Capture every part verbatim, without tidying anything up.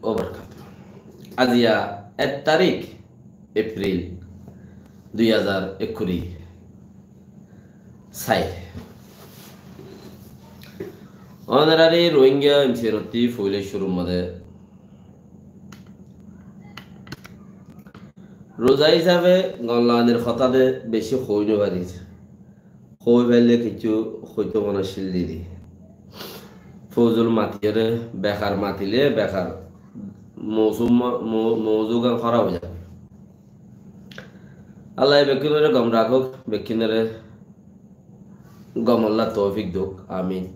wabarakatuh. Aziya ek tarík Epril dui házar ekkuri sair. Ónorari Rohingya em si en ottí foila cúrur mazé ruza hísafe gom laganir hotá de beci hoi no farir. Hoi faille kessú hoito mone accíl didi. Fozul matiyóre bekar matile bekar mousum mo-, mo-, mouzugan hóraf ói zagói. Allaye bekkúnore gom rakók, bekkúnore gomolla toufik douk. Amin.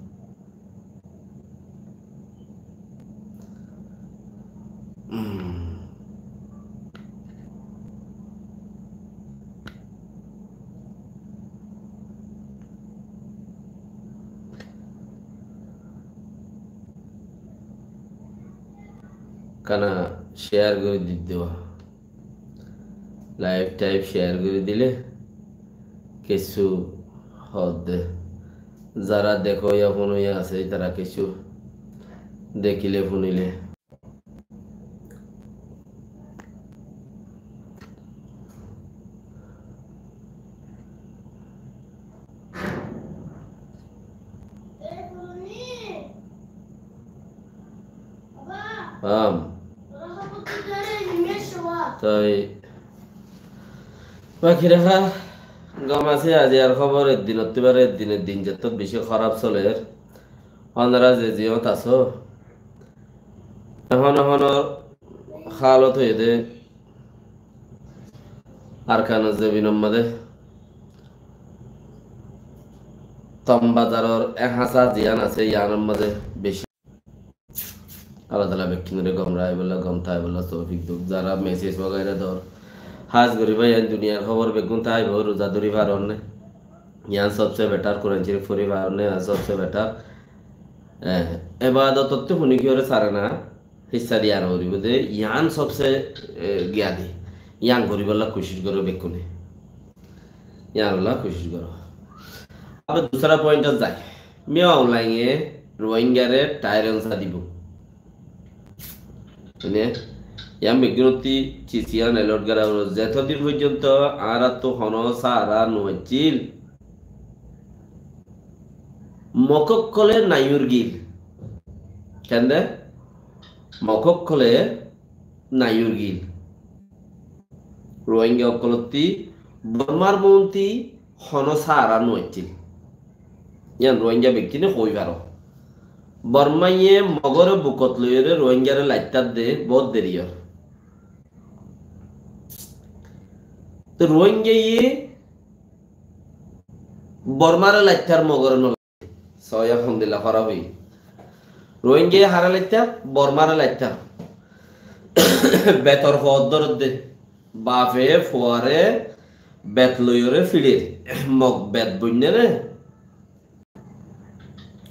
Kana share gorí di diba. Live tive share gorí dile kessú hoó de. Zara dekó ya fúno ya asé, tara kessú dekile fúnile. Am. Toi baki raha gom asé, aijjar hóbor, eddin ottú bare eddin, eddin zettót beci hóraf soler. Ónora ze ziyót asó, ehón ehónor hálot óiye de Arkanor zobinor mazé, Tom bazaror e hañsa ziyán asé, yíanor mazé beci. Allah taala bekkúnore gom raibólla, gom táibólla toufik douk. Zara message wagaira dor, hás gorí bái, yián duniyar hóbor beggún táibo, ruza dóri faronné, yián sobse better, Kuran Shorif fori faronné, yián sobse better. Eh, ebadotottú fúni kiyóre sare na, hissá diya no foribó de, yián sobse, eh, giya de. Yián goríbolla kucíc goró bekkúne. Yián olla kucíc goró. Abar dusra point ot zai. Min Aung Hlaing e Rohingyare thair onsa dibo. Mane, yián beggúnottí cici yián alert gora foribó. Zetodin foijjonto añárattu honó sahara no accíl, Mog ókkole nai urgíl. Kende? Mog ókkole nai urgíl. Rohingya ókkolótti Bormar muúnti honó sahara no accíl. Yián Rohingya bekkúne hoi faro. Bormaye Mogore bukot loiyóre Rohingyare laittát de boóut deri ór. Te Rohingyaye Bormare laittár, Mogore no laittár. Sóiya hondilla hóraf óiye. Rohingyaye hare laittár, Bormare laittár. Betor foóddor de. Bafe fuare bet loiyóre fiçer. Mog bet boinne ne?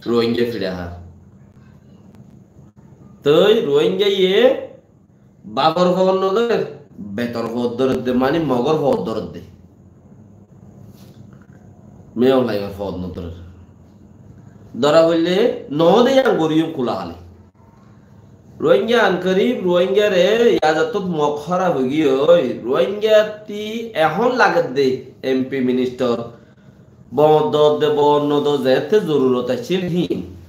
Rohingya fiçe hár. Toi Rohingyaye bafor foód no dórer, betor foód dórer de, mani Mogor foód dórer de. Min Aung Hlaingor foód no dórer. Dóra foille no de, yián goríyum kula háli. Rohingya ankorib, Rohingyare yá zettót Mog hóraf ói giyói, Rohingyatti ehón lager de M P minister, boondor de, boondor de, zeéñtte zorurot accíl híin.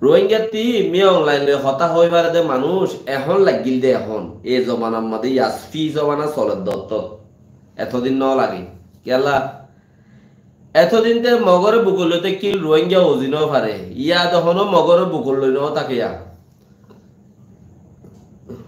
Rohingyatti Min Aung Hlaing loi hotá hoi fare de manúic ehón laiggíl de ehón. E zobanar mazé yá fi zobana soler de ottót. Etodin no lage. Kiyólla? Etodin te Mogore bukot loi táikkil Rohingya uzi no fare. Yá de honó Mogore bukot loi no táke yá.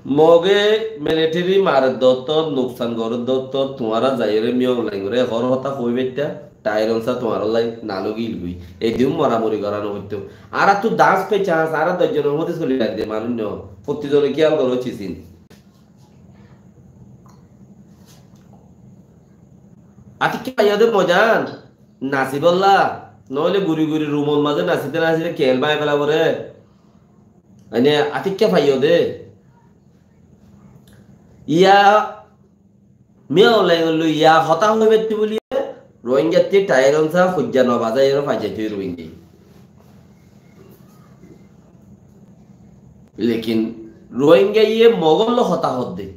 Moge militeri marer de ottót, nuksan gorer de ottót, tuáñra zaiyóre Min Aung Hlaingore ehón hotá hoi faittá, thair onsa tuáñrallá no lagil goi. Ediyum moramori gora no foitto. Añárattu dañs pe chañs, añára doc zonor modde soli fari de manúic no. Fottí zone kiyal goró cisin. Atikká faiyó de mozan, nasibólla, noóile guri guri rumor mazé nasite nasite kel bái fela fore. Mane atikká faiyó de. Yá Min Aung Hlaing loi yá hotá hoi faittó buli, Rohingyattí thair onsa hoijja no bazai ero faizaitó Rohingya. Lekin Ruáingaye Mogór loi hotá hoódde.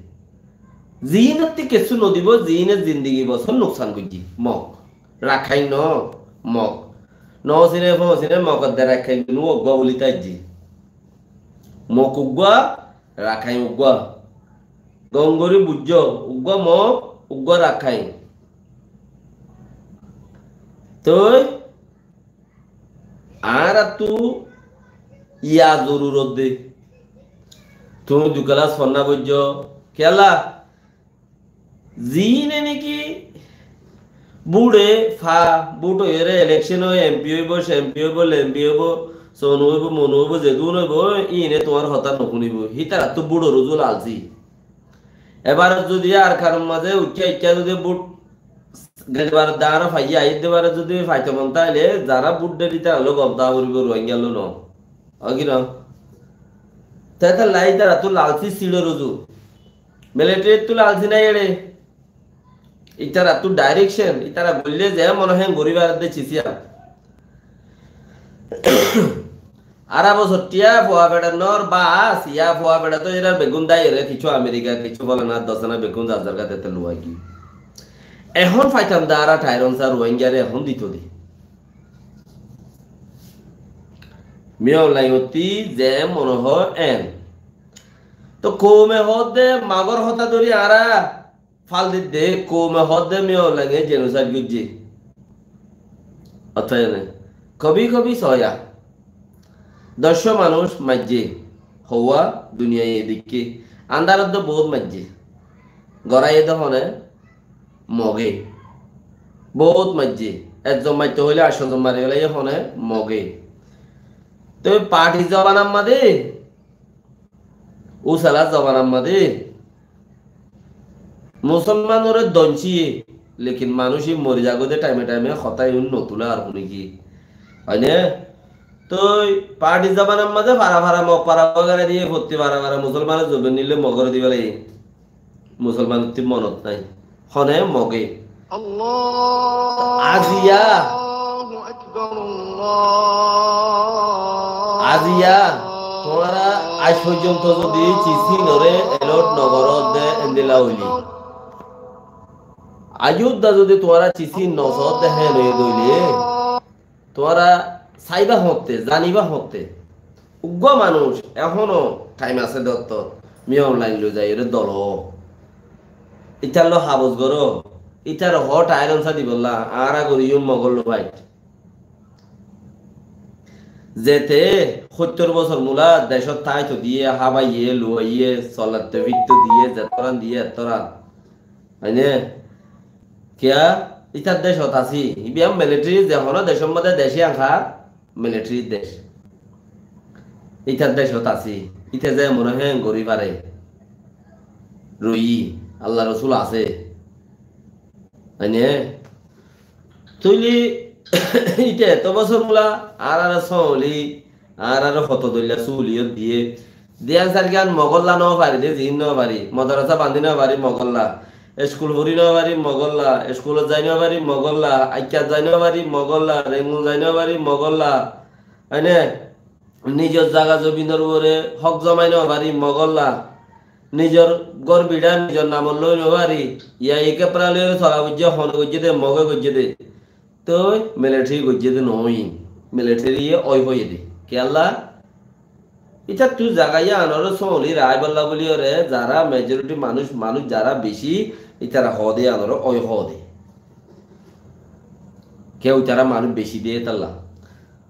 Ziínottí kessú nodibóu, ziíne zindigi bosór nuksan goijjé. Mog. Rakháin noó, Mog. Noó sine, fóo sine, Mogor de Rakháin nú uggúa buli táijje. Mog uggúa, Rakháin uggúa. Gom gorí buijjó, uggúa Mog, uggúa Rakháin. Toi añáráttu yá zorurot de. Tuñí dui kelas fonná foijjó. Kiyólla? Ziíne néki búçe fa, bút óiyore elekcon ói, empi óibou, cempi óibou, lempi óibou, sonu óibou, monu óibou, zedún óibou, íine tuáñr hotá nofúnibou. Hítarattu búçor uzu lalsí. Ebar zodi Arkanor mazé uiththá, uiththá zodi bút gelibar daára faiyé, aiyédde bare zodi faito mon táile, zará bút der ítarar loi gom táa foribóu, Ruáingar loi noó. Ói ki noó? Te étalla ítarattú lalsí siçor uzu. Militarittú lalsí nái eçé. Ítarattú direction, ítara goillé ze mone hoó héen gorí faredde ciciya. Ará bosóttiya fua feçannór bas, yá fua feçattú erar beggún dáiyore, kissú Amerika, kissú folana, dosana, beggún zar zar gáte tette luwai giyói. Ehón faitam de ará Thair Onsa Ruáingare ehón dito de. Min Aung Hlaingottí ze mone hoó en. Toi koume hoódde Mogor hotá dóri añára fal didde, koume hoódde Min Aung Hlainge genocide goijjé. Ottót ene, kobi kobi soya. Doccó manúic maijjé, houwa duniyai edikké. Andarottú bout maijjé. Goráiye de hone, Moge. Bout maijjé. Ekzon maitto hoilé añctozon mari felaiyé hone, Moge. Toi parti zobanar mazé, usala zobanar mazé, Musolmanore doncíye, lekin manúic mori zagói de thaime thaime hotá iín notulé ar hone ki. Óine? Toi parti zobanar mazé fara fara Mog fara wagera diye, fottí fara fara Musolmanor zobin nile Mogore di felaiyé. Musolmanottú monot nái. Hone? Moge. Aziya. Aziya. Tuáñra aij foijjonto zodi Cicínoré elot nogoródde endilla óile, aijjó udda zodi tuáñra Cicín nosódde héen óiye de óile, tuáñra saiba hoñtte, zaniba hoñtte. Uggúa manúic ehóno thaim asé de ottót, Min Aung Hlaing loi zaiyóre dolo. Ítar loi habos goró, ítare hoó Thair Onsa dibolla, añára goríyum Mogor loi fight. Zete hóttor bosór mula decót táito diye, hábaiye, luwaiye, solatte fitto diye, zettóran diye, ettóran. Óine? Kiyá? Ítar decót así. Ibá militari ze honó decór modde dec ián há, militari dec. Ítar decót así. Íte ze mone hoó héen gorí fare. Roiyí. Allar Rosul asé. Óine? Tóile íte etó bosór mula añárare sóoli, añárare hoto dóilla súliyót diyé. Diyan sairgán Mogolla no fari de, ziín no fari. Modorasa bandí no fari Mogolla. Eskul fori no fari Mogolla. Eskulot zai no fari Mogolla. Aikkat zai no fari Mogolla. Rengun zai no fari Mogolla. Óine? Nizor zaga zobinor uore hók zomai no fari Mogolla. Nizor gór biçá nizor namot loi no fari. Yá ike pura loi sola goijjé, hone goijjé de, Moge goijjé de. Toi militari goijjé de noó, militariye ói hoiyé de. Kiyólla? Ítattú zaga iánore sóoli raibólla bóliyoré, zará majority manúic, manúic zará bicí, ítara hoó de iánore ói hoó de. Kiyá ítara manúic bicí de étalla.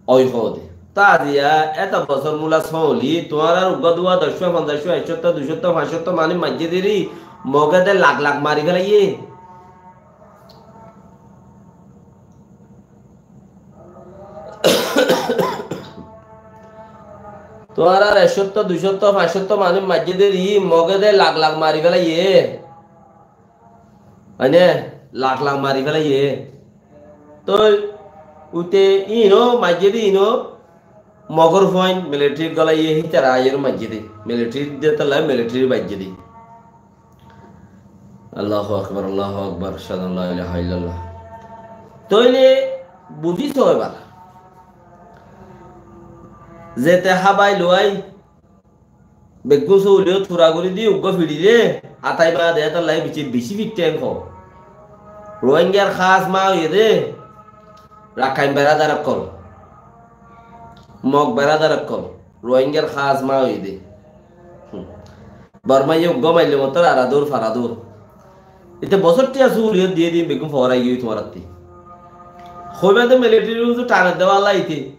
Ói hoó de. Tói aziya etó bosór mula sóoli, tuáñrar uggúa duwá doccúa, fonzaiccúa, ekcótto, duicótto, fañscótto manúic maijjé de ri, Moge de lak lak mari felaiyé. Tuáñrar ekcótto, duicótto, fañscótto manúic maijjé de ri, Moge de lak lak mari felaiyé. Óine? Lak lak mari felaiyé. Tói ute íno maijjé de íno Mogor fuain militari golaiyé, hítara aiyóre maijjé de. Militari de tolla militari maijjé de. Allahu akbar, Allahu akbar, ashhadu an la ilaha illallah. Tóile buzí só ebar. Zete hábai luwai, Beggún sóoliyót fura gorí di, uggúa fiçiré, atai baña de, étalla bicí, bicí fiçṭé en hoó. Ruáingar hás maa óiye dé, Rakhain beradar ókkol, Mog beradar ókkol, Ruáingar hás maa óiye dé. Hum. Bormaiye uggúa maille mottor aradur faradur. Ite bosór thiañ sóoliyót diyé diyé beggún foórai giyói tuáñrattí. Hoibá de militari uzu thaner de bála ite.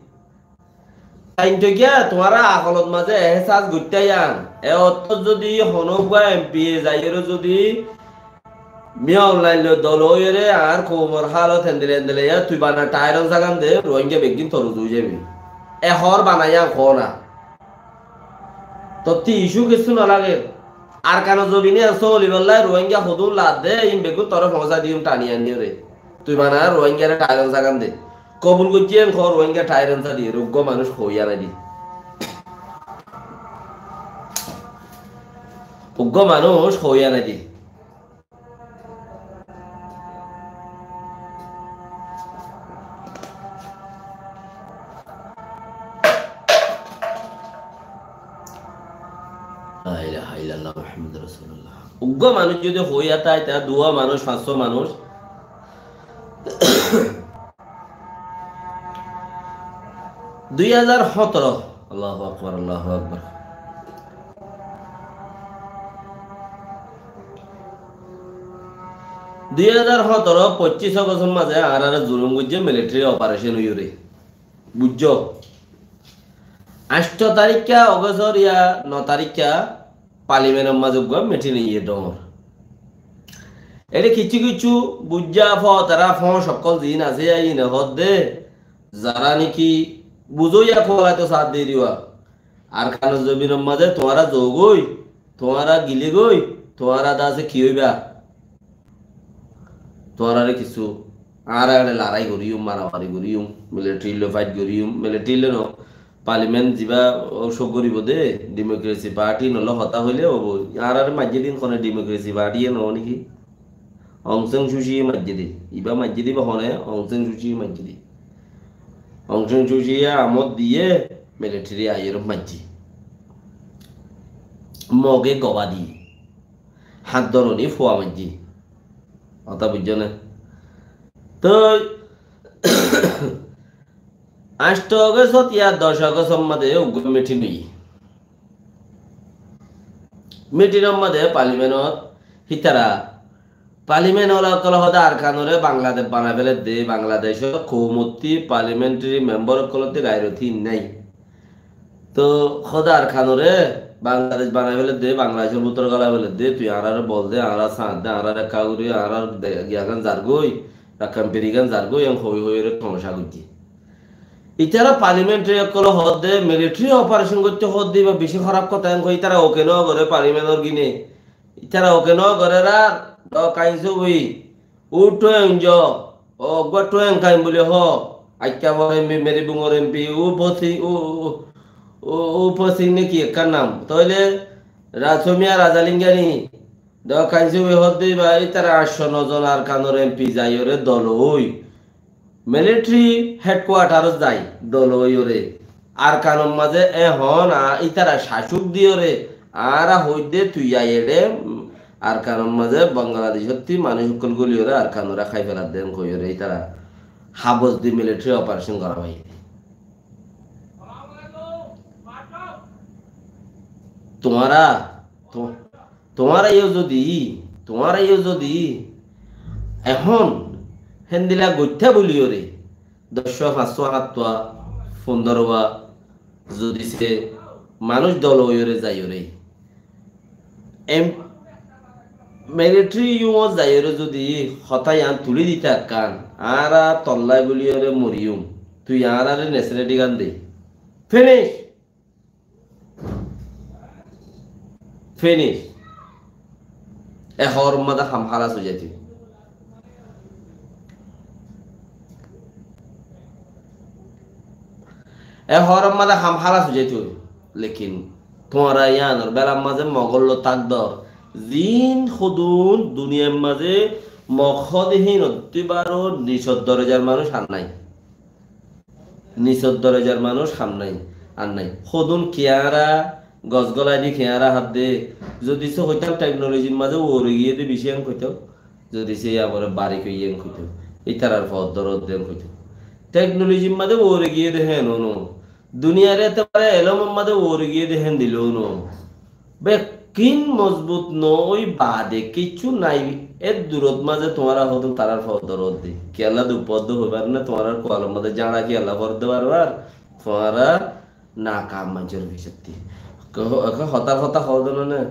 Tainto giya tuáñra akolot mazé ehsas goittá yián. E ottót zodi honó uggúa M P A zaiyóre zodi miya online loi dol óiyore añár koumor hálot hendile hendile ya tui bana thairon zagan de Ruáinga beggín tor uzu ói zaibi. E hoór bana yián hoó na. Tottí icu kessú no lager. Arkanor zobine yián sóolibolla Ruáinga hodún laadde, iín beggún toré foóñsa diyum thani aniyóre. Tui bana Ruáingare thairon zagan de. Kobul goijjé en hoó Ruáinga thairon za diyóre, uggúa manúic hoói anai di. Uggúa manúic hoói anai di. La ilaha illallah Muhammadur Rasulullah. Uggúa manúic zodi hoói ata, ita duwa manúic, fañssó manúic, Dui házar hóñtoro, Allahu Akbar, Allahu Akbar. Dui házar hóñtoro, foñcís Ogostor mazé añáráre zulum goijjé militari operation óiyore. Buijjó? Añctho tarikka Ogostor ya no tarikka Parliamentor mazé uggúa mitin óiye dhoóñr. Ede kissú kissú buijjá fótara fóñc okkol ziín asé, iíne hoódde, zará néki buzóiya kuwalaito saádde eriwa. Arkanor zobinor mazé tuáñra zoogói, tuáñra gilegói, tuáñra de asé ki óiba? Tuáñrare kissú, añára eçe larái goríyum, maramari goríyum, militarir loi fight goríyum, militarir loi no, Parliament zibá cók goríbo de, Democracy Party noóile hotá hoilé óibo. Añáráre maijjé din hone Democracy Party ye noó néki? Aung San Suu Kyi ye maijjé de. Ibá maijjé de ibá hone, Aung San Suu Kyi ye maijjé de. Aung San Suu Kyi ye amot diyé militari aiyóre maijjé. Moge goba diyé. Háñt dóroní fua maijjé. Hotá buijjó né? Toi añctho Ogostot ya doc Ogostor mazé uggúa mitin óiye. Mitinor mazé Parliamentot hítara, Parliament ola ókkole hoódde Arkanore Bangladec banai félaidde, Bangladecor koumottí Parliamentary member ókkolottí gairot hín nái. Toi hoódde Arkanore Bangladec banai félaidde, Bangladecor bútore gólai félaidde, tui añáráre bol de, añára sañt de, añáráre ekká gorí, añárar de-, giyagán zargói, Rakkan ferigán zargói, en hoói hoói ore tomacá goijjé. Ítara Parliamentary ókkole hoódde, militari operation goitté hoódde, ibá bicí hóraf hotá en hoói, ítara oke no goré Parliamentor gine. Ítara oke no goré ar, do kain sóbi, u Tueng Jo, o uggúa Tueng Kain buli hoó, aikká bor M P, Meribungor M P, u Posing, u, u, u, u Posing néki ekkán nam. Tóile Ra-, Somiya Razalinga ni, do kain sóbi hoódde ibá, ítara añctho no zon Arkanor M P zaiyóre dol ói. Military headquarterot zai, dol óiyore. Arkanor mazé ehón a-, ítara cácuk diyóre, añára hoóidde tui aiyede, mm, Arkanor mazé Bangladecótti manúic ókkol góliyore Arkanore hái féladde en hoiyóre ítara habos di military operation gorá baiyé. Tuáñra, tu-, Tuáñra yó zodi, tuáñra yó zodi, ehón héndilla goittá buliyóre, doccúa, fañssúa, háttúa, fundorúa, zodi se manúic dol óiyore zaiyóre, em, military yúñot zaiyóre zodi hotá yián tulí dita ekkán, añára tollái buliyóre moriyúm, tui añáráre neseréti gán de. Finish! Finish. E hoóror mazé ham hálas ói zaitó. E hoóror mazé ham hálas ói zaitó. Lekin tuáñra yíanor belar mazé Mogór loi tak dór. Ziín hodún duniyair mazé Mog hoó de híinottú baró nisor dorejar manúic ar nái. Nisor dorejar manúic ar nái, ar nái. Hodún ki añára gos golai di keñára hádde. Zodi se hoitam teknolojir mazé uore giyé de beci en hoitam. Zodi se yamore barik óiye en hoitam. Ítarar foddor ódde en hoitam. Teknolojir mazé uore giyé de héen no. Duniyar etebare elomor mazé uore giyé de héen dile no. Bekkín mozbut no ói baade kissú nai, eddurót mazé tuáñra hodún tarár foddor ódde. Kiyólla de ufor de hoi faro né, tuáñrar kualor mazé jáñça kiyólla foredde barbar, tuáñra nakam manúcor fisótti. Ko-, ko-, hotár hotá hoó de no né,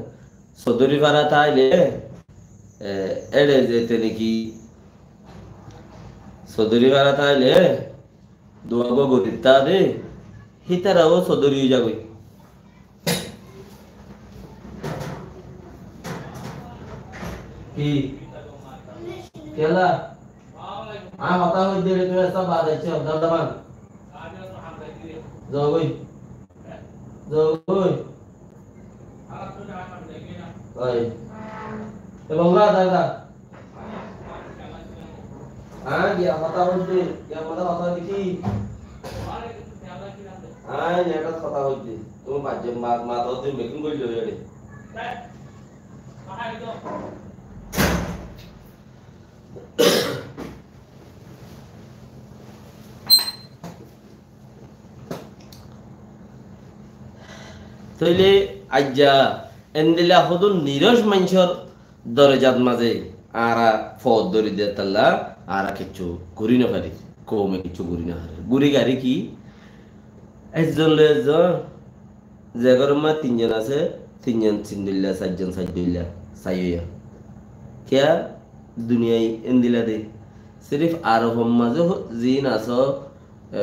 Sodori fara táile, e, eçe zete niki Sodori fara táile, duwa gua gorib táde, hítara ó sodori ói zagói. Ki? Kiyólla? Añí hotá hoiddé re, tui esa baade aiccó, dal daban. Zagói. Zagói. Oi. E bongá, da, da. Añí giya hotá hoiddé, giya hotá hoiddé ki? Añí netat hotá hoiddé. Tuáñr bajje ma, ma to de meeting goilló re. Tóile aijja endilla hodún niroc maincór dorejat mazé añára foót dóri de talla añára kiccú gorí no farir, koume kiccú gorí no farir. Guri gari ki? Ezzon loi ezzon, ze góror mazé tinzon asé, tinzon tindoilla, sairjon sairdoilla, saiyoya. Kiyá? Duniyai endilla de. Sirif Arofor mazé ho-, ziín asó, e,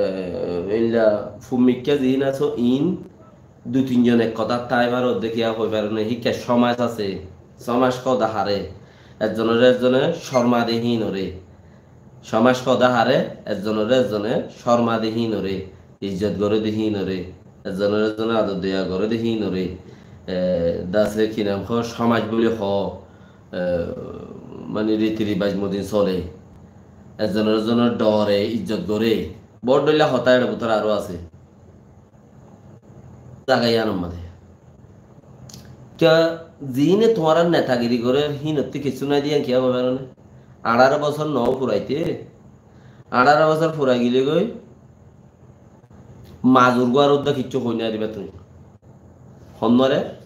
eilla fummikká ziín asó, iín dui tinzon ek hotá tái faro de, kiyá hoi faro né, híkka cómac asé, cómac hoó de haré, ezzonoré ezzone córma de híinoré. Cómac hoó de haré, ezzonoré ezzone córma de híinoré, izzot goré de híinoré, ezzonoré ezzone ador doya goré de híinoré, e, dase ki nam hoó, cómac buli hoó, e, mani riti ribac motin sole, ezzonoré ezzone dhore, izzot goré. Bóut dhoilla hotá eçe bútore aró asé. Zaga yíanor mazé. Kiyá, ziíne tuáñrar netagiri gorér, híinottú kissú nái de yían kiyá hoi faro né? Añçáro bosór noó furaité, añçáro bosór furai gilé goi, mazur gúar uddá kissú hoi no faribá tuñí. Honnúare?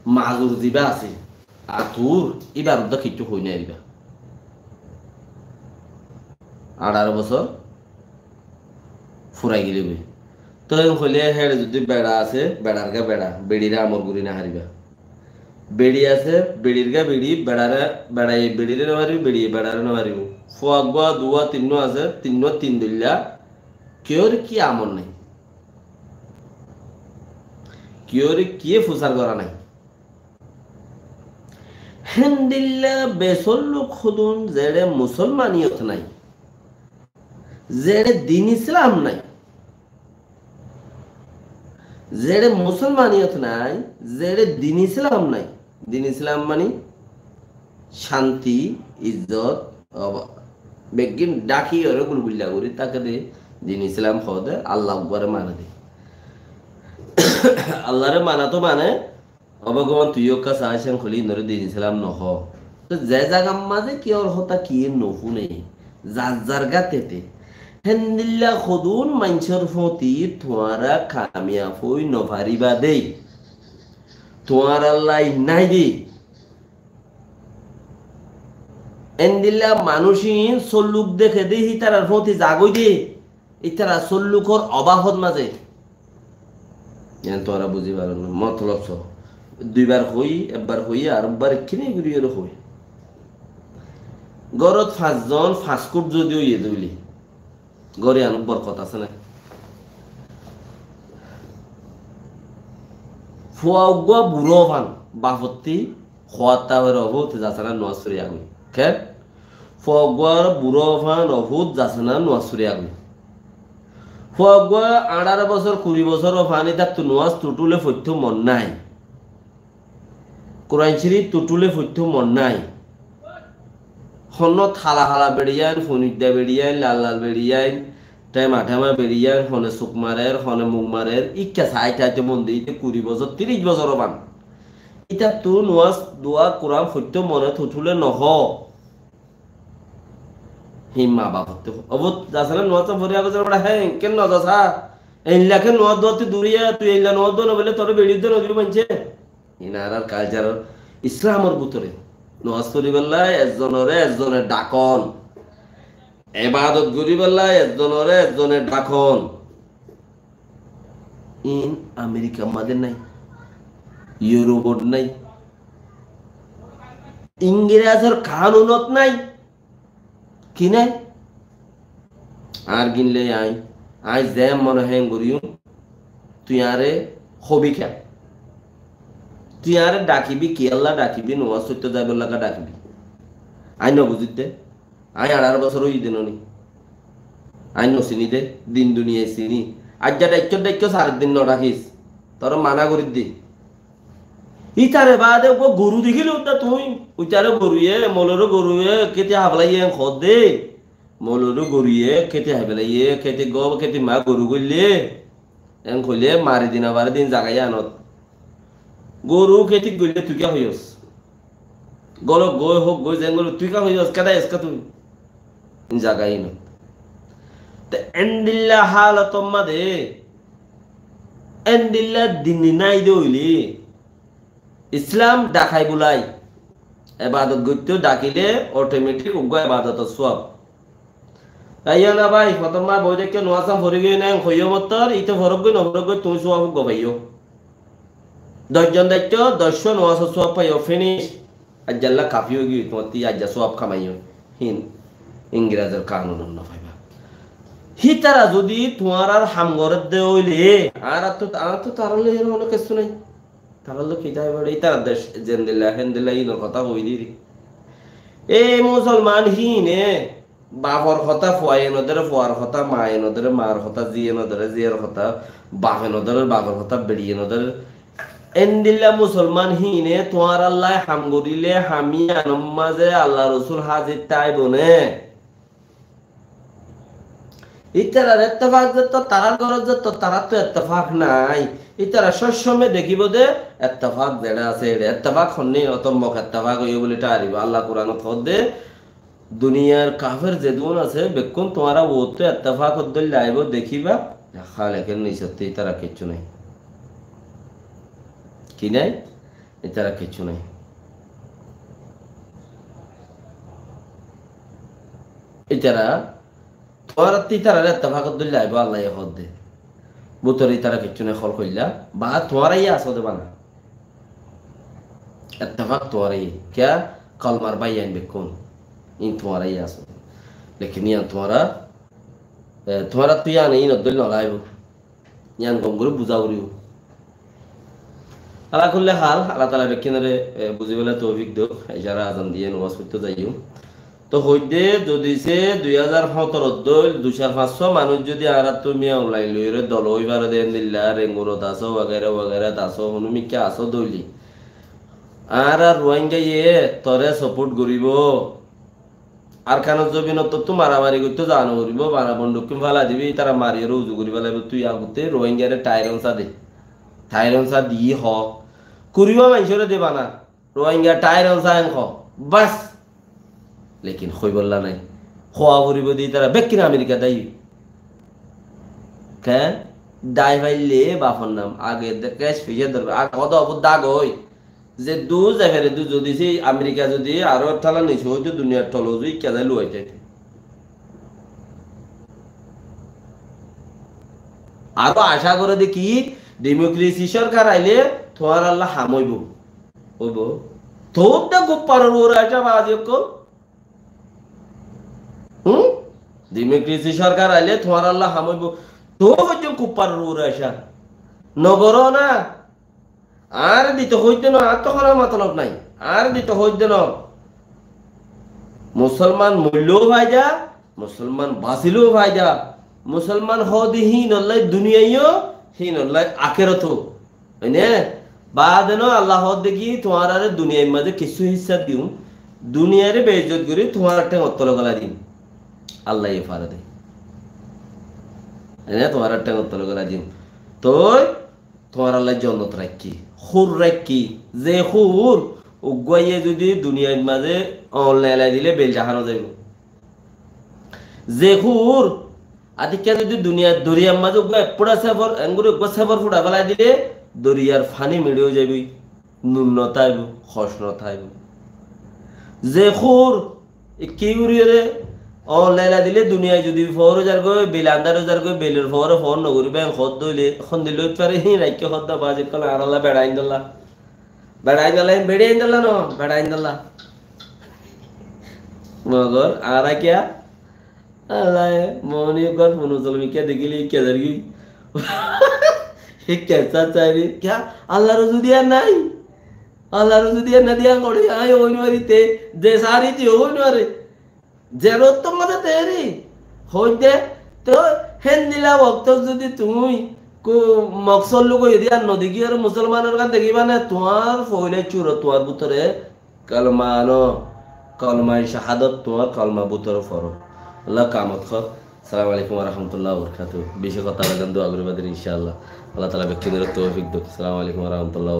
Mazur zibá asé. Atur, íbar uddá kiccú hoi no faribá. Añçáro bosór furai gilé goi. Tói hoilé héçe zodi beça asé, beçar gá beça, beçiré amor gorí no faribá. Beçi asé, beçir gá beçi, beçaré, beçaye beçiré no faribó, beçiye beçaré no faribó. Fua eggúa, duwá, tinnúa asé, tinnúa tin dóilla, kiyór ki amor nái. Kiyóre kiyé fusar gorá nái. Héndilla besór luk hodún zeçé musolmaniyot nái, zeçé din Islam nái, zeçé musolmaniyot nái, zeçé din Islam nái. Din Islam mani cánti, izzot, oba-, beggín dháki ore gulgulla gorí táke de, din Islam hoó de, Allah uggwáre mane de. Allahre mana to mane, o Bhogoban tui yó ekka sa, cen hoilé inore din Islam no hoó. To ze zagar mazé kiyór hotá kiyé no fúne, zar zar gá tete. Héndilla hodún maincór fóti tuáñra kamiyaf ói no faribá de. Tuáñrallá nái de. Endilla manúic ín sólluk deké de, hítarar fóti zagói de, ítara sóllukor obáfot mazé. Yián tuáñra buzí faró né? Motolob só. Duibar hoói, ekbar hoói, ar ekbar ekkiní gorí yóre hoói. Górot fañszon, fañs kút zodi óiye de óile, gór yiánot borkot asé né? Fua uggúa buró fan, bafottí hoótta hoiré, "Ó fut, zasana nuáz fori agói." Ké? Fua uggúa buró fan, "Ó fut, zasana nuáz fori agói." Fua uggúa añçáro bosór, kuri bosór fan, ítattu nuáz tuthúle foittó mon nái. Kuran Córif tuthúle foittó mon nái. Honnúa hala hala beçi ain, funidda beçi ain, lal lal beçi ain, Thema thema beriyan, hone suk marer, hone muk marer, ikka sai thaite mon di, ite kuri bosór, tiríc bosór oban. Itattú nuwas, dua, Kuran foitto mone tuthule noho. Himma bafotte. Obut asale nuwas fori agozar bada, he, ken no zasa? Eilla ken nuwas dua tui duriya, tui eilla nuwas dua no bole, tore beri dua no dibo manche. Iín añárar kalcharor Islamor bútore. Nomás foribálla ezzonore ezzone dhakon. Ebadot goríballa ezzonore ezzone dhakon. Iín Amerikar mazé nái, Yurubot nái, Ingirasor kanunot nái. Ki nái? Añár gínle aññí, aññí ze mone hoó en goríyum, tui añáre hobi kiyá? Tui añáre dhakibi, kiyólla dhakibi, nomás foitto zaibolla dhakibi. Aññí no buzír dé, aññí añçáro bosór óiye dé no ni. Aññí no siní dé, din duniyai siní. Aijja dhaikkó dhaikkó, sair din no dhakís, tore mana gorír dé. Ítare baade uggwá goru dekíle uddá tui, uitare goruye, molore goruye, kéti habelaiye en hoó dé. Molore goruye, kéti habelaiye, kéti gó, kéti ma goru goille. En hoile mari di no fare din zaga iyanot. Goru kéti goille tui kiyá hoiyós? Golok goi, hók goi, zengol tui kiyá hoiyós, kéda eska tui? Zaga iyanot. Te endilla halotor mazé, endilla din nái dé óile, Islam dhakai bulai. Ebadot goitto dhakile automatic uggwá ebadotor suwab. Aiyó na bái, fottóm ma boi dekké nomás fori giyé na, en hoiyó mottor, ite forok goi, no forok goi, tuñí suwab uggwá faiyó. Doc zon daitto, doc cót nomásor suwab faiyó, finish. Aijjalla kafi ói giyé, tuáñttú aijja suwab kamaiyó. Hín, Ingirasor kanunot no faiba. Hítara zodi tuáñrar ham gorédde óile, añárattú, añárattú tarár loi hono kessú nái. Tarár loi ki táibo re? Ítara dec zendilla, hendilla, inor hotá hoi diri. E musolman híine, bafor hotá fuaye no dóre, fuar hotá maye no dóre, mar hotá ziye no dóre, ziyar hotá bafe no dóre, bafor hotá beçiye no dóre. Endilla musolman híine tuáñrallá ham goríle, ham iyanor mazé Allah Rosul házir táibo né? Ítarar ettefak zettót, tarár górot zettót, taráttu ettefak nái. Ítara sob somoi dekíbo de ettefak zeçé asé, eçé ettefak honné, oto mok ettefak óiye buli tharibo. Allah Kuranot hoódde, duniyar kafer zedún asé, bekkún tuáñra uottú ettefak dóilla aibó, dekíba, hálekor nisottú ítara kiccú nái. Ki nái? Ítara kiccú nái. Ítara, tuáñrattú ítarare ettefak dóilla aibó, Allaye hoódde. Bútore ítara kiccú nái, hol hoilla, ba tuáñraye asó de bana. Ettefak tuáñraye. Kiyá? Kolmar báiyain bekkún. Iín tuáñraye asó de. Lekin iyan tuáñra, e, tuáñrattú iyan iín dóilla no aibó. Iyan gom gorí buzá foribó. Ala kulli hal, Allah taala bekkúnore, e, buzibálla toufik douk, ecára azan diyé, nomás foitto zaiyum. To hoidde, zodi se dui házar hóñtoro dóil, dui cót fañs cót manúic zodi añárattú miya online loiyóre dol ói fare de, endilla, Rengunot asó, wagera wagera asó, honó mikká asó dóile, añára Ruáingaye tore support goribó. Arkanor zobinot tottú maramari goittó za no foribó, bana bondukkún félai dibi, ítara mariyóre uzu gorí félaibo, tui agottú Ruáingare thair onsa de. Thair onsa di hoó. Kuriba maincóre de bana. Ruáinga thair onsa en hoó. Bas. Lekin hoibolla nái. Hoó foribó de ítara bekkún Amerika dai. Ke? Dai faille bafor nam. Age de kesh fice dorkar. Age hoó de obut dag ói. Zeddúr zai fare dúr, zodi se Amerika zodi aró tala niso óito, duniyar tolo zodi ikká zai luwai táito. Aró acá goré de ki, democracy sorkar aile tuáñrallá ham óibo. Óibo. Toóu de kupparor uore acá bazi ókkol. Hum? Democracy sorkar aile tuáñrallá ham óibo. Toóu foijjonto kupparor uore acá. No goró na. Añáre dito hoidde no, añáttu hono motolob nai. Añáre dito hoidde no. Musolman moilleu faida, Musolman basileu faida. Musolman hoóde híinollá duniyaiyó, híinollá akéroto. Hoine? Baade no Allah hoódde ki, tuáñrare duniyair mazé kissú hissá diyum. Duniyaire beizzot gorí tuáñrar théngor tole golai dim. Allaye fare de. Ene tuáñrar théngor tole gorí diyum. Toi tuáñrallá jonnot raikkí, hur raikkí, ze hur uggúaye zudi duniyait mazé on lelai dile bel jaháno zaibo. Ze hur atikká zudi duniyait doriyar mazé uggúa ek fuça sefor, enggori uggúa sefor fuça felai dile doriyar faní meçi ói zaibo, nun no táibo, hoc no táibo. Ze hur Ikki guriyóre, on lelai dile duniyai zudi foór ói zargói, bel andár ói zargói, belor foóre foór no goriba, en hoódde óile, hondilla óit fare, hín raikké hoódde, baz ekkán añárálla beça aindólla. Beça aindólla, hín beça aindólla no, beça aindólla. Mogor, añára kiyá? Allaye, moni ekbar funu zolmi kiyá dekíle, kiyá zargói? Hé kiyá sá sairi, kiyá? Allar zudi ar nai? Allar zudi ar nai diyan gori, añí ói nuari te, de sari te ói nuari. Ze rottor mazé teri, hoóidde, to héndilla woktot zudi tuñí ku moksór luk óiye de ar no dekí ar musolmanor gán dekíba né, tuáñr foila curo tuáñr bútore kolma no, kolma-i cahadot tuáñr kolma bútore foro. Allah kamot kor. Assalamu alaikum wa rahmatullahi wa barakatuhu. Beci hotá hoilám, dua goriba de incállah. Allah taala bekkúnore toufik douk. Assalamu alaikum wa rahmatullahi wa